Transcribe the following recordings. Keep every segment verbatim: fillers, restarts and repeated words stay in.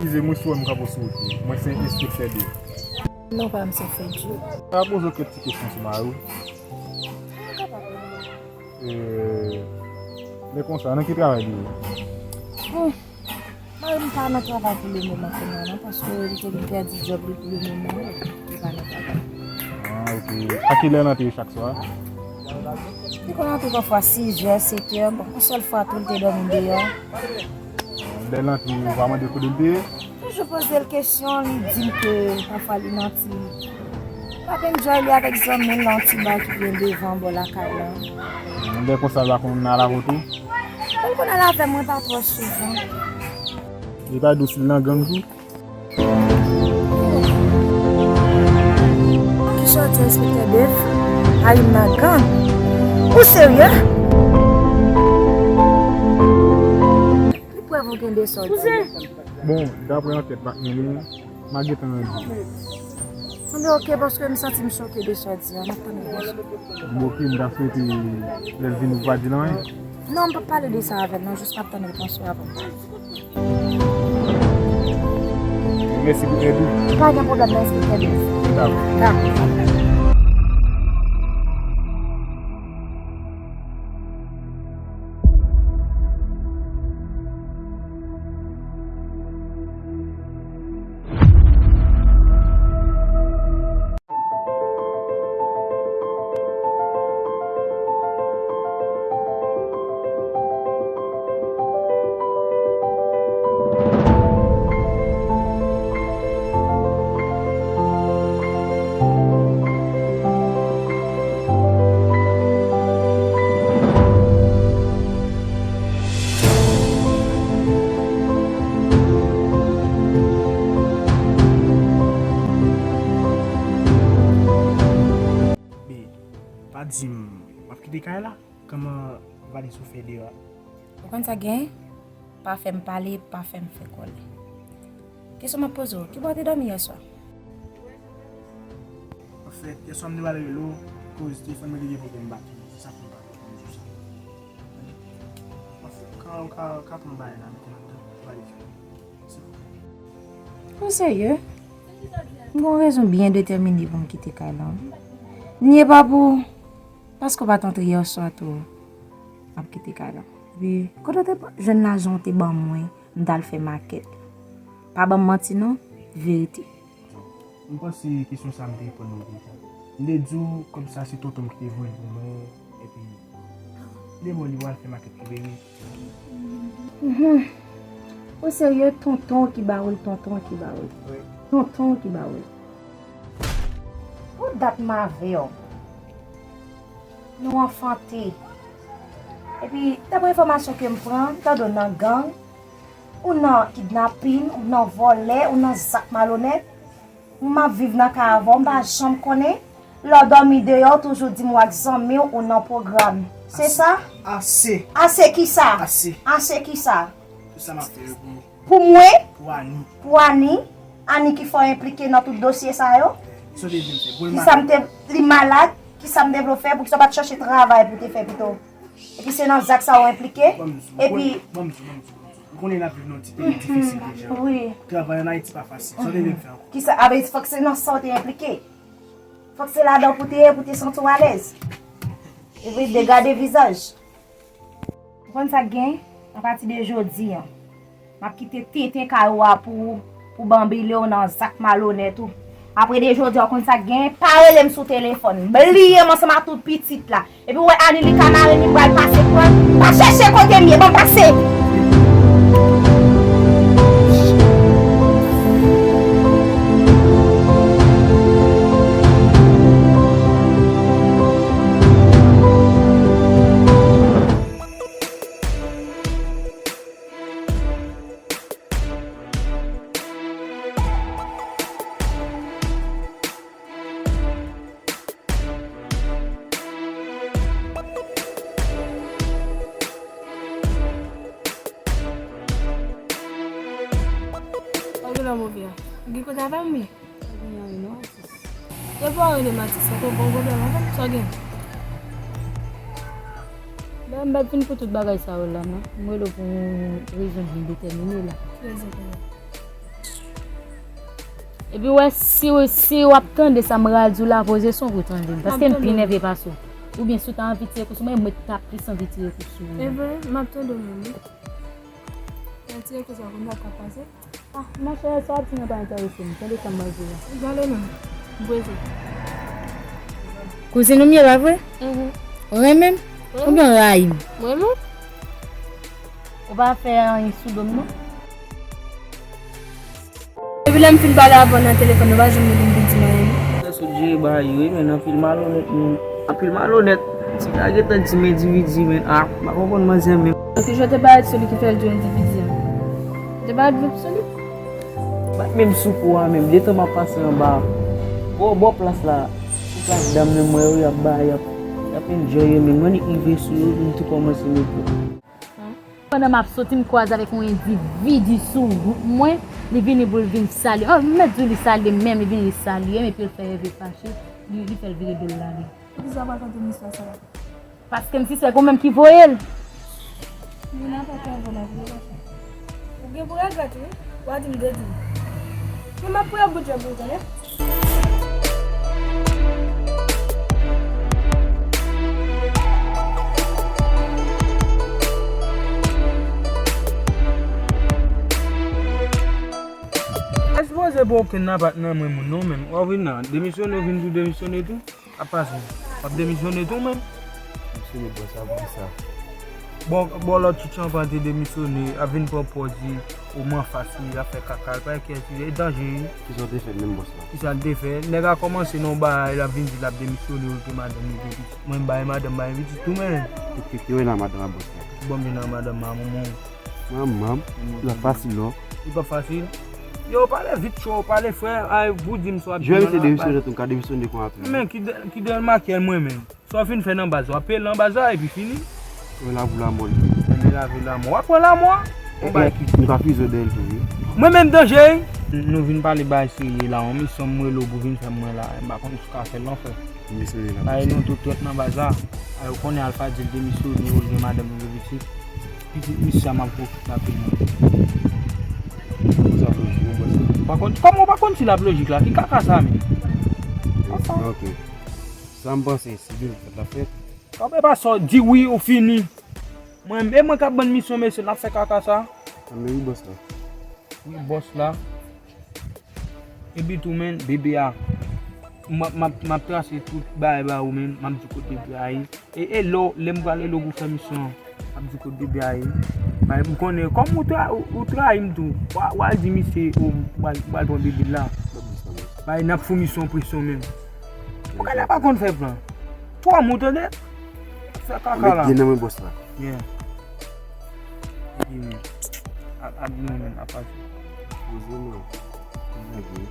Eskize mwen si w wè m kanpe w sou wout li. Mwen se enspektè de. Non, pa m se Fedjo. M ap poze w kèk ti kesyon sou mari w. E, men konsa, nan ki travay li ye? Bon, mari m pa nan travay pou le moman kounye a non, paske li te vin pèdi djòb li pou le moman, li pa nan travay. Ah, ok. A kilè l antre chak swa? Li konn antre pafwa sizè, setè, bon, yon sèl fwa tou li te dòmi deyò. Lè l antre, ou pa mande kote l te ye? Toujou poze l kesyon, li di m ke pafwa li nan ti, l ap enjoy li avèk zanmi l nan ti ba ki gen devan bò lakay la. Lè konsa, l pa konn al avè w tou? Bon, l konn al avè mwen pa twò souvan. Li pa di w si l nan gang tou? Kisa w di, enspektè Dave? Mari m nan gang? Ou serye? Ki prèv ou gen de sa w di? Bon, daprè ankèt m ap mennen, m a gentan di. Anben, ok, paske m santi m choke de sa w di a, m ap tann repons ou. Bon, ok, m ta swete lè l vini pou pa di l anyen. Non, m p ap pale de sa avè l, non, jis m ap tann repons ou avan m pale. Mèsi pou èd ou. Pa gen pwoblèm, mèsi pou èd ou. Dakò. Dakò. Be, pa di m w ap kite kay la? Kòman valiz ou fè deyò a? Ou konn sa k genyen? Pa fè m pale, pa fè m fè kòlè. Kesyon m ap poze w, ki bò w te dòmi yèswa? Anfèt, yèswa m te pral rele w, koz telefòn mwen te gen pwoblèm batri, se sa k fè m pa reponn ou sa. Anfèt, ou ka, ou ka, ou ka pran bagay la, mete nan valiz la. Ou serye? M gen yon rezon byen detèmine pou m kite kay la. Ni e pa pou, paske w pa t antre yèswa tou, m ap kite kay la. Epi, kote w te jwenn lajan w te ban mwen, m t al fè makèt? Pa ban m manti non, verite. M panse kesyon sa a m te reponn ou deja. M te di w kòb sa se tonton m ki te voye l pou mwen, epi li te ba w li pou al fè makèt libere. Mhm. Ou serye, tonton ki ba w l, tonton ki ba w l. Wi. Tonton ki ba w l. Pou dat m avè w, nou anfante. Epi, daprè enfòmasyon ke m pran, m tande w nan gang, ou nan kidnapin, ou nan vòlè, ou nan zak malonèt. Mwen m ap viv nan kay avè w, m pa janm konnen. Lè w dòmi deyò, w toujou di m w ak zanmi w, ou nan pwogram. Se sa? Ase. Ase kisa? Ase. Ase kisa? Tout sa m ap fè yo pou, pou mwen? Pou Ani. Pou Ani? Ani ki fè w enplike nan tout dosye sa yo? Kisa w te vle m fè? Kisa m te, li malad? Kisa m te vle w fè? Poukisa w pa t chèche travay pou w te fè pito? Epi se nan zak sa w enplike? Epi, ban m di w, ban m di w, ban m di w. Ou konnen n ap viv nan yon ti peyi difisil deja. Wi. Travay ann Ayiti pa fasil. Sa w te vle m fè ankò? Kisa, a vle di fòk se nan sa w te enplike? Fòk se ladan w pou te ye, pou te santi w alèz. Epi degade vizaj. Ou konn sa k gen? Apati de jodi a, m ap kite tenten kay ou a pou, pou banbile w nan zak malonèt ou. Apre de jodi a, ou konn sa k gen? Pa rele m sou telefòn. Bliye m ansanm ak tout pitit la. Epi w wè Ani li ka mare, li pral pase pran l. Pa chèche kote m ye, ban m pase. Sa w gen la, move a? Ou gen kote avè m, wi? Pa gen anyen non, atis. Depi w rele m atis, sa te bon pwoblèm avè m, sa w gen? Ben, m pa t vin pou tout bagay sa yo la, non. M rele w pou yon rezon byen detèmine la. Ki rezon pou ou? Epi wè, si, si w ap tande sa m pral di w la, poze son pou w tande m. Paske m pi nève pase w. Oubyen si w ta anvi tire kou sou mwen, mwen ta plis anvi tire kou sou ou. Even, m ap tande w menm, wi. Nan tire kou sa, konn sa k ap pase? Ah, monchè, sa w ap di nan pa enterese m. Tande sa m pral di w la. Gade non. Brezil. Kouzin ou m ye, pa vre? Mhm. Ou renmen m? Renmen. Oubyen w rayi m? Renmen. Ou pa fè anyen sou do m, non? Depi lè m fin pale avè w nan telefòn, ou pa janm vin vin di m anyen, non? Lè sot jere bagay yo, wi, men anpil malonèt, men anpil malonèt. Ti ka gentan di m endividi, men, ah, m pa konprann manzè menm. Ki jan w te parèt sou li ki fè l di w endividi a? Ou te parèt vip sou li? M pa t menm sou kou a menm, detan m ap pase anba, bò, bò plas la, sou plas dam nan, m wè yo, y ap bay, y ap, y ap enjoy yo, men m annik rive sou yo, m tou kòmanse mete. Pandan m ap soti, m kwaze avèk yon endividi sou wout mwen, li vini pou l vin salye. Oh, m mèt di w li salye m menm, li vini li salye m, epi l fè Ève fache, li, li fè l vire do l l ale. Poukisa w pa konte m istwa sa a? Paske m sispèk ou menm ki voye l. Youna pa fè vo la vre, machin. Ou gen pou regrèt, wi. W a di m de di. Men m ap pran bout jan pou ou, tande. Mwen sipoze pa okenn apat nan men moun non, men w ap vin nan demisyone, w vin tou demisyone tou. Apa sa? W ap demisyone tou menm? Demisyone bò sa, poukisa? Bò, bò lòt ti chanpan te demisyone, ap vin pran pòz li, o m anfas li, ap fè kaka, l pa kè, e danje wi. Kisa w te fè menm bòs la? Kisa l te fè? Nèg la kòmanse nan yon bagay, l ap vin di l ap demisyone, ou gen madanm, ou gen pitit. Mwen m bay madanm, bay pitit tou, men. Ki, ki, ki wè nan madanm a bòs la? Bon, m gen nan madanm a manman w. Manman m, li pa fasil non. Li pa fasil. Yo, pale vit cho, pale frè, ay, pou di m sa w ap di. Jwè misye demisyone tou, m ka demisyone konsa tou. Men, ki de, ki de makyèl mwen menm. Sa w fin fè nan baz, w ap peye l nan baz la, epi fini. Mwen la pou lanmò li. Mwen la pou lanmò. W ap pran lanmò. Ou bay ki nou ka fizo dèyè l tou, wi. Mwen menm danje, wi. Nou vin pale bagay serye la, yon misyon m rele w pou vin fè mwen la, m pa konn si w ka fè l non, frè. Misyon li la. Bay nou tou trèt nan baz la. Ay, ou konnen Alpha di l demisyone, ou gen madanm, ou gen pitit. Pitit misye a m ap pwofite apèl mwen. Ou sa fè yon bòs la. Pa konn, kòman ou pa konn si l ap lojik la? Ki kaka sa menm? Ok. Sa m panse, si Bondye fè l, l ap fèt. Kanpe pa sa w di wi ou fini. Mwen, e mwen k ap ban misyon, mesye, n ap fè kaka sa. Anben wi bòs la. Wi bòs la. Epi tou, menn, bebe a. M ap, m ap, m ap trase tout bagay ba ou, menn. M ap di kote bebe a ye. E, e lè w, lè m pral rele w pou fè misyon an, m ap di kote bebe a ye. Bay, m konnen, kòm ou tra-, ou, ou trayi m tou. W a, w a di misye, o, m pral, m pral pran bebe la. Bay, n ap founi sou yon presyon, menn. Ou ka pa konn fè plan. Twò mou, tande? Fè kaka la. Ou met byen nan men bòs la. Yeah. Ap, ap nou menm, ap pase. Poze non. Nèg wi.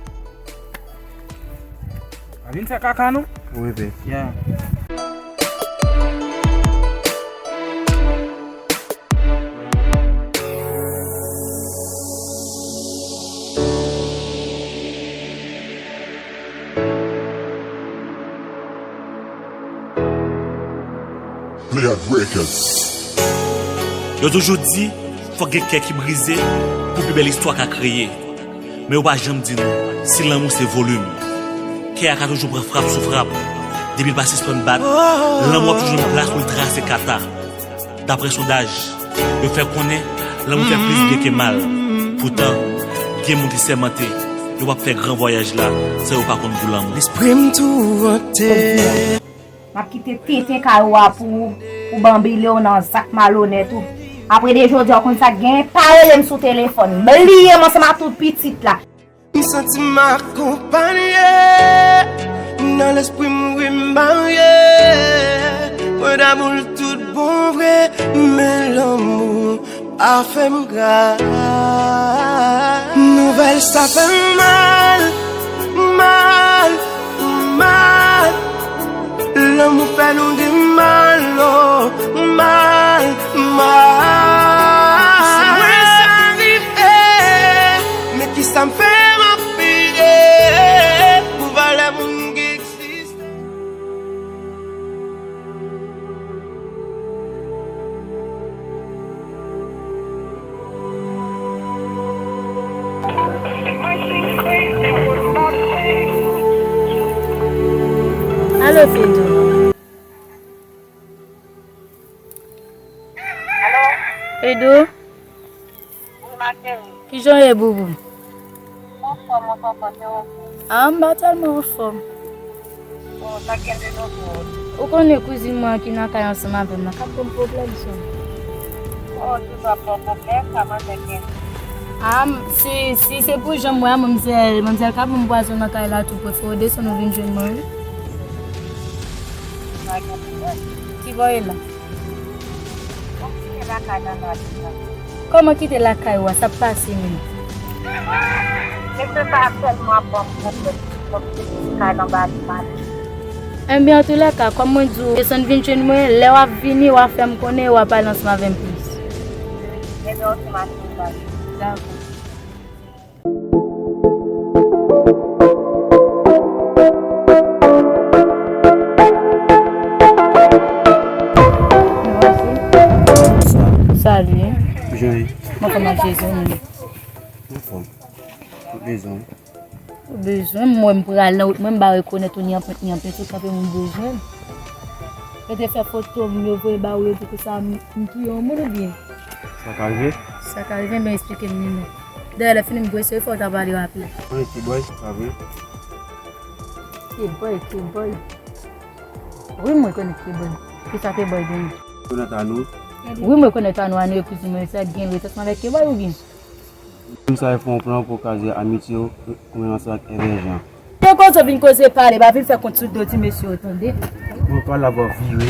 Pa vin fè kaka non. Ou rete. Yeah. Yo toujou di, fòk gen kè ki brize pou pi bèl istwa ka kreye. Men yo pa janm di nou si lanmou se volim. Kè a ka toujou pran frap sou frap. Depi l pa sispann bat, lanmou ap toujou nan plas pou l trase kata. Daprè sondaj, yo fè konnen lanmou fè plis byen ke mal. Poutan, gen moun ki sèmante yo p ap fè gran vwayaj la san yo pa konn gou lanmou. Lespri m tourante. M ap kite tenten kay ou a pou ou, pou banbile w nan zak malonèt ou. Apre de jodi a, w konn sa k genyen, pa rele m sou telefòn. Bliye m ansanm ak tout pitit la. M santi m akonpanye, nan lespri m wi m marye. Mwen damou l tout bon vre, men lanmou a fè m gra. Nouvèl sa fè m mal, mal, mal. Lanmou fè nou gen mal, o, mal, mal. Si mwen sa rive, men kisa m fè m ap peye pou valè moun ki egziste? Alo, Fedou. Alo? Fedou? Wi, ma cheri. Kijan w ye, boubou? Anfòm, anfòm, anfòm, se ou? Ah, m pa tèlman anfòm. Bon, sa k gen de nouvo? Ou konnen kouzin mwen ki nan kay ansanm avè m nan k ap ban m pwoblèm, sè m. Oh, toujou ap ba w pwoblèm, sa manzè gen? Ah, m, si, si se pou jan m wè a, manmzèl, manmzèl ka ban m pwazon nan kay la tou, prefere w desann ou vin jwenn mwen, wi. Pa gen pwoblèm. Ki bò w ye la? Mwen kite lakay nan maten an. Kòman kite lakay ou a? Sa ap pase menm? Mesye sa a tèlman ap ban m pwoblèm, m kite kay nan maten an. Enben, antoulèka, kòm mwen di w, desann vin jwenn mwen, lè w ap vini, w a fè m konnen, w a pale ansanm avè m plis. Enben, oke, ma cheri, bye. Dakò. Salut. Jan. Mwen kòman Jezi menm? Anfòm. Ou bezwen? Ou bezwen m, mwen m pral nan wout mwen, m pa rekonèt ou ni anpent ni anpent, ou kanpe m bezwen. Yo te fè foto m, yo voye ba ou, yo di konsa m, m touye yon moun oubyen? Sa ka rive? Sa ka rive, men eksplike m li non. Dayè, lè fini m bwese, fò w ta pale rapid. Mwen rete bwè, sa vre? Ke bwè, ke bwè. Wi, mwen konnen ke bwè. Ki sa ke bwè genyen? Konnen ta nou? Wi, mwen konnen ta nou, ane yo kouzin mwen, sa gen resansan avèk ke bwè oubyen? Moun sa yo fè yon plan pou kraze amitye yo, kòm ansanm ak Èvè Jan. Te koze w vin koze pale, pa vin fè kont sou do ti mesye yo, tande. Mwen pale avè w vire.